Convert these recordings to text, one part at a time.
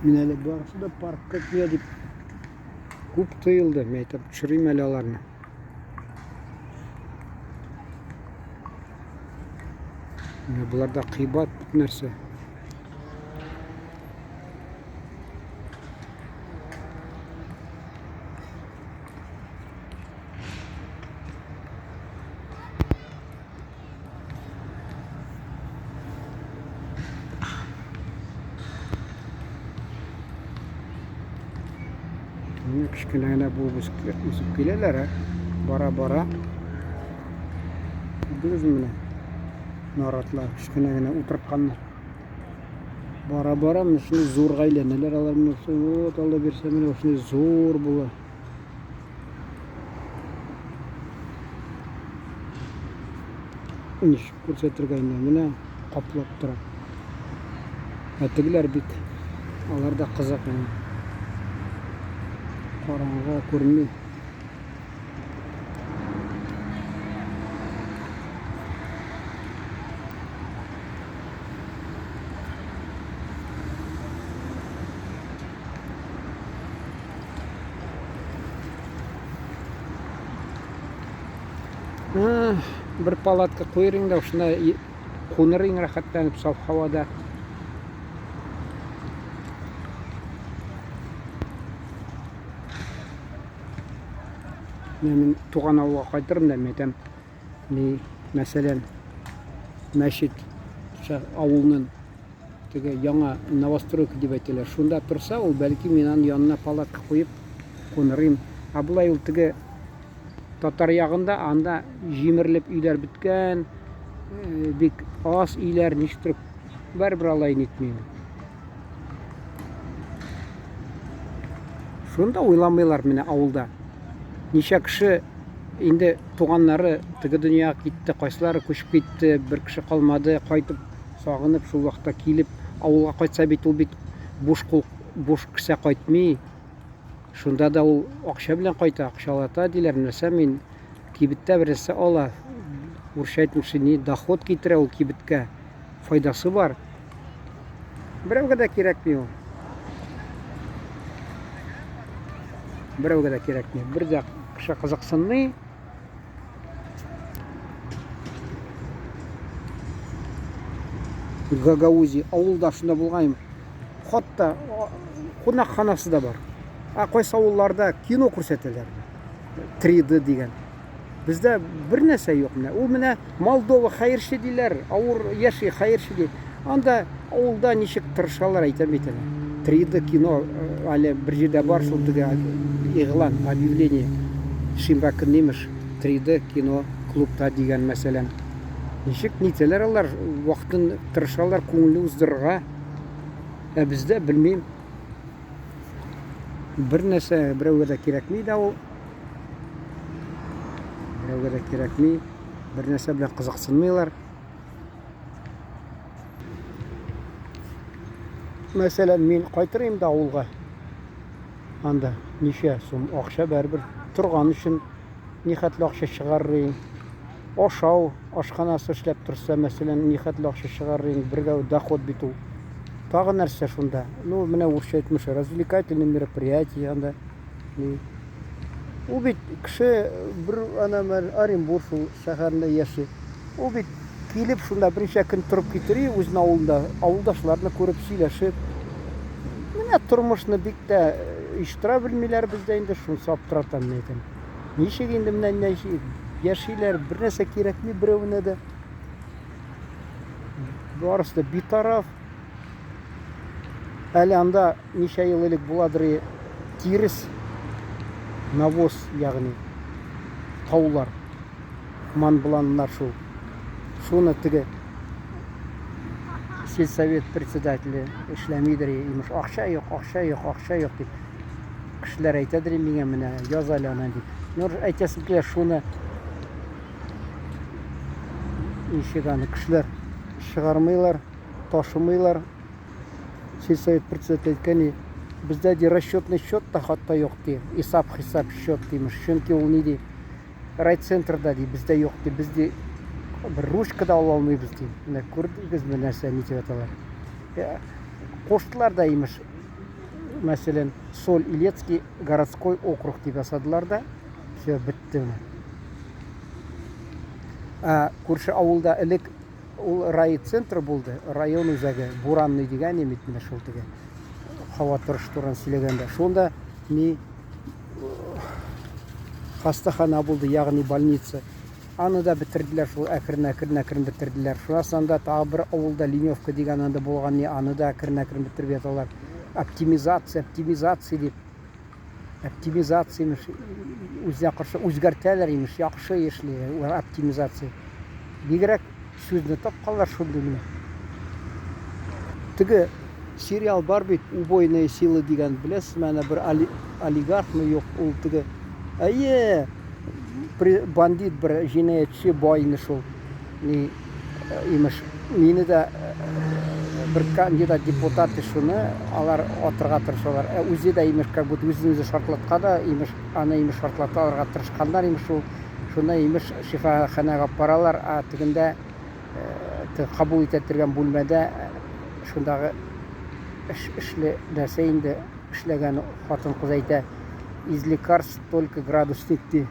Мин әле барысы да паркка килә дип күп тоелды. Мин әйтәм, төшерим әле аларны. Менә боларда кыйбат бит нәрсә. Менә кечкенә генә булып үсеп киләләр, ә? Бара-бара. Күрдегезме менә? Наратлар кечкенә генә утыртканнар. Бара-бара менә шундый зурга әйләнәләр алар менә шул вот алла бирсә менә шундый зур була. Ничек күрсәтергә инде менә каплап тора. Ә тегеләр бит алар да кызык инде. Караңгы күренми. Бер палатка куйырың да шунда кунырың рәхәтләнеп саф һавада. Мин туган авылга кайтырым да, мин әйтәм, ни, мәсәлән, мәчет авылның теге яңа новостройка дип әйтәләр. Шунда торса, ул бәлки мин аның янына палатка куеп кунырыйм. Ә болай ул теге татар ягында анда җимерелеп өйләр беткән, э, бик аз өйләр, ничектер барыбер алай нитмим. Шунда уйламыйлар менә авылда. Ничә кеше инде туганнары теге дөньяга китте, кайсылары күчеп китте, бер кеше калмады, кайтып Сагынып шул вакытта килеп авылга кайтса бит ул бит буш кул буш кесә кайтмый. Шунда да ул акча белән кайта, акчалата диләр. Нәрсә мин кибеттә бер нәрсә ала. Урысча әйтмешли, ни доход китерә ул кибеткә. Файдасы бар. Берәүгә дә кирәкми ул. Берәүгә дә кирәкми. Бер дә кеше кызыксынмый. Гагаузия авылда шунда булган. Хатта кунакханасы да бар. Ә кайсы авылларда кино күрсәтәләр. 3D дигән. Бездә бер нәрсә юк менә. Ул менә Молдова хәерче диләр, авыр яши хәерче ди. Анда авылда ничек тырышалар әйтәм бит әле. 3D кино э, әле бер җирдә бар шул теге игълан, объявление. Шимбә көнне имеш 3D кино клубта дигән мәсәлән. Ничек нитәләр алар, вакытын тырышалар күңелне уздырырга. Ә бездә белмим. Бер нәрсә берәүгә дә кирәкми дә ул. Берәүгә дә кирәкми. Бер нәрсә белән кызыксынмыйлар. Мәсәлән, мин кайтырым да авылга. Анда ничә сум акча бәрбер торган өчен нихәтле акча чыгарырым. Ашау, ашханасы эшләп торса, мәсәлән, нихәтле акча чыгарырым, бергә доход бит ул. Тагы нәрсә шунда? Ну, менә урысча әйтмеш, развлекательный мероприятие анда. Ул бит кеше бер ана Оренбург шул шәһәрендә яши. Ул бит килеп шунда берничә көн торып китери үзенең авылында, авылдашларны күреп, сөйләшеп. Менә тормышны бик тә оештыра белмиләр бездә инде, шунысы аптырата мин әйтәм. Ничек инде менә яшиләр, бер нәрсә кирәкми берәвенә дә. Барысы да битараф. Әле анда ничә ел элек буладыр тирес, навоз, ягъни таулар, манбланнар шул. Шуны теге сельсовет председателе эшләмидер, имеш, акча юк, акча юк, акча юк дип. Кешеләр әйтәдер миңа менә яз әле аны дип. Ну, әйтәсем килә, шуны ничек аны кешеләр чыгармыйлар, ташымыйлар. Сельсовет председателе әйткән, бездә ди расчетный счет та хатта юк ди, исап-хисап счет димеш. Чөнки ул ни ди, райцентрда ди, бездә юк ди, без ди бер ручка да ала алмыйбыз ди. Менә күрдегезме нәрсә ни дип аталар. Э, куштылар да имеш. Мәсәлән, Соль-Илецкий городской округ дип ясадылар да, все, бетте. Ә күрше авылда элек ул райцентр булды, район үзәге, Буранный дигән бит менә шул теге һава торышы турында сөйләгәндә. Шунда ни хастахана булды, ягъни больница. Аны да бетерделәр шул әкрен-әкрен-әкрен бетерделәр. Шуннан соң анда тагы бер авылда Леневка дигән анда булган ни, аны да әкрен-әкрен бетереп яталар. Оптимизация, оптимизация дип. Оптимизация имеш, үзенә каршы үзгәртәләр имеш, яхшы эшли оптимизация. Бигрәк сүзне тапканнар шундый менә. Теге сериал бар бит, Убойная сила дигән, беләсезме, әнә бер олигархмы юк, ул теге Әйе, бандит бер җинаятьче байны шул. Ни имеш, мине дә бер кандидат депутат шуны алар атырга тырышалар. Ә үзе дә имеш, как будто үзен үзе шартлатка да, имеш, аны имеш шартлата алырга тырышканнар имеш шул. Шуны имеш шифаханәгә алып баралар, ә тегендә кабул итә торган бүлмәдә шундагы эш эшле нәрсә инде эшләгән хатын-кыз әйтә, из лекарств только градусник ди.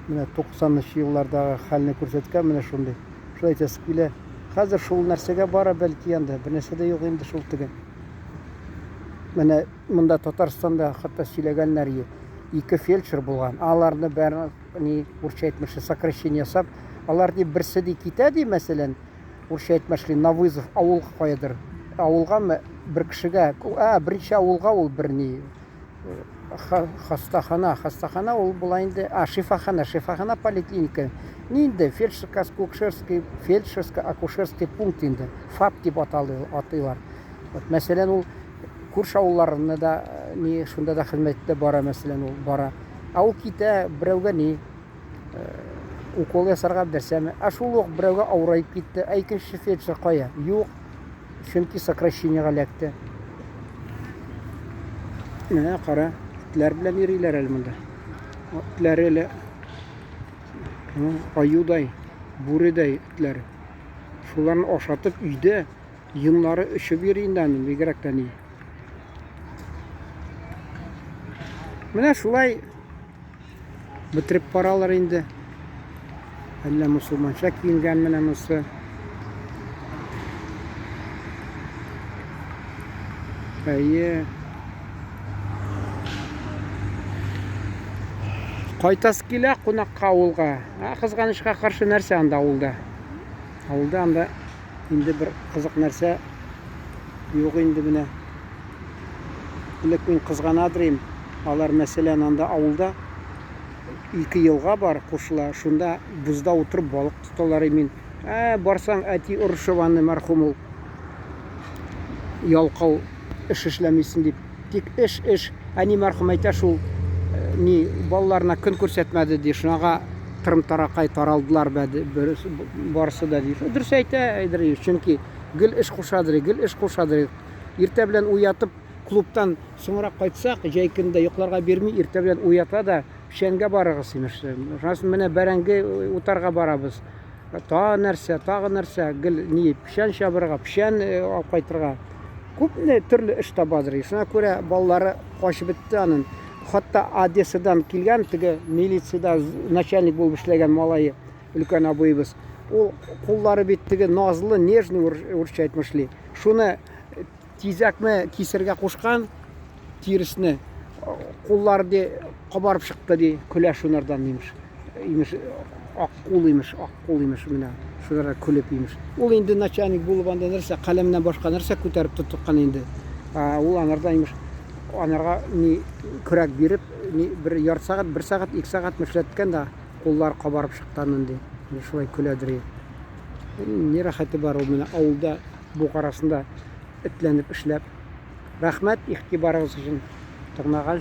Менә 90 нчы еллардагы хәлне күрсәткән менә шундый. Шулай әйтәсе килә. Хәзер шул нәрсәгә бара бәлки анда, бер нәрсә дә юк инде шул теге. Менә монда Татарстанда хәтта сөйләгәннәр ике фельдшер булган. Аларны бәрен ни урысча әйтмешли сокращение ясап, алар ди берсе ди китә ди, мәсәлән, урысча әйтмешли на вызов авылга каядыр. Авылгамы бер кешегә, ә берничә авылга ул бер ни хастахана, хастахана ул була инде, а шифахана, шифахана поликлиника. Ни инде фельдшерско-акушерский, фельдшерско-акушерский пункт инде, ФАП дип аталы, атыйлар. Вот, мәсәлән, ул күрше авылларына да ни шунда да хезмәттә бара, мәсәлән, ул бара. Ә ул китә берәүгә ни укол ясарга берсәме. Ә шул ук берәүгә авыраеп китте. Ә икенче фельдшер кая? Юк. Чөнки сокращениега эләкте. Менә кара, этләр белән йөриләр әле монда. Этләре әле аюдай, бүредәй этләр. Шуларны ашатып өйдә йоннары өшеп йөри инде аның, бигрәк тә ни. Менә шулай бетереп баралар инде. Әллә мусульманча киенгән менә монысы. Әйе. Кайтасы килә кунакка авылга. Ә кызганычка каршы нәрсә анда авылда? Авылда анда инде бер кызык нәрсә юк инде менә. Элек мин кызганадыр идем. Алар, мәсәлән, анда авылда ике елга бар, кушыла. Шунда бозда утырып балык тоталар имин. Ә, барсаң, әти орышып аны мәрхүм ул. Ялкау эш эшләмисең дип. Тик эш, эш. Әни мәрхүм әйтә шул, э, ни, балаларына көн күрсәтмәде ди. Шунага тырым-таракай таралдылар бәде, барысы да ди. Дөрес әйтә, чөнки гел эш кушадыр, гел эш кушадыр. Иртә белән уятып, клубтан соңрак кайтсак, җәй көнендә йокларга бирми, иртә белән уята да, печәнгә барыгыз, имеш. Шуннан соң менә бәрәңге утарга барабыз. Тагы нәрсә, тагы нәрсә, гел ни, печән чабырга, печән э, алып кайтырга. Күп төрле эш табадыр. Шуңа күрә балалары качып бетте аның. Хатта Одессадан килгән теге милициядә начальник булып эшләгән малае, өлкән абыебыз. Ул куллары бит теге назлы, нежный урысча әйтмешли. Шуны тизәкне кисергә кушкан тиресне куллары ди кабарып чыкты ди, көлә шунардан имеш. Имеш ак кул имеш, ак кул имеш менә. Шунарга көлеп имеш. Ул инде начальник булып анда нәрсә, каләмнән башка нәрсә күтәреп тоткан инде. Ул анарда имеш анарга ни көрәк биреп, ни бер ярты сәгать, бер сәгать, ике сәгать эшләткән дә куллар кабарып чыккан инде. Шулай көләдер. Ни рәхәте бар ул менә авылда бук арасында этләнеп эшләп. Рәхмәт игътибарыгыз өчен. Тыңлаган.